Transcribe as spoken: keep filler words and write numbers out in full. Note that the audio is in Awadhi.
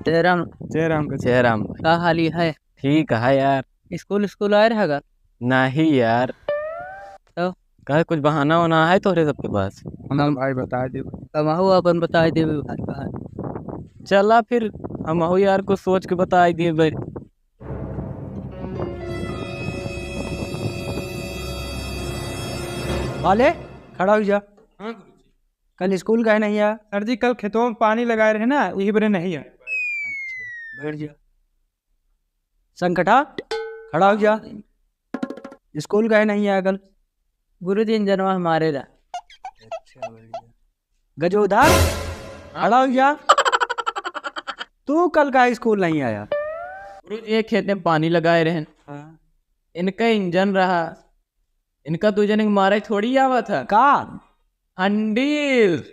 जय राम। जय राम के। जय राम। का हाली है? ठीक है यार। स्कूल, स्कूल आए रहेगा? नहीं यार। तो? कहे कुछ बहाना वहाना है तोहरे सबके पास? हमार भाई बताइ देबे। हमहू अपन बताइ देबे भाई, भाई। चला फिर, हमहू यार कुछ सोच के बताइ देबे। वाले, खड़ा होइ जा। हाँ गुरुजी। कल स्कूल काहे नहीं आया? सर जी, कल खेतवा में पानी लगाए रहे ना, यही बरे नहीं आया। अच्छा, बैठ जा। संकटा, खड़ा होइ जा। स्कूल काहे नहीं आया कल? गुरुजी, इंजनवा हमारे रहा। अच्छा, बैठ जा। गजोधर, खड़ा होइ जा। तू कल काहे स्कूल नहीं आया? गुरुजी, ये खेत में पानी लगाए रहे। हाँ। इनका इंजन रहा, इनका दू जने के मारे थोड़ी आवत है। का? हंडील।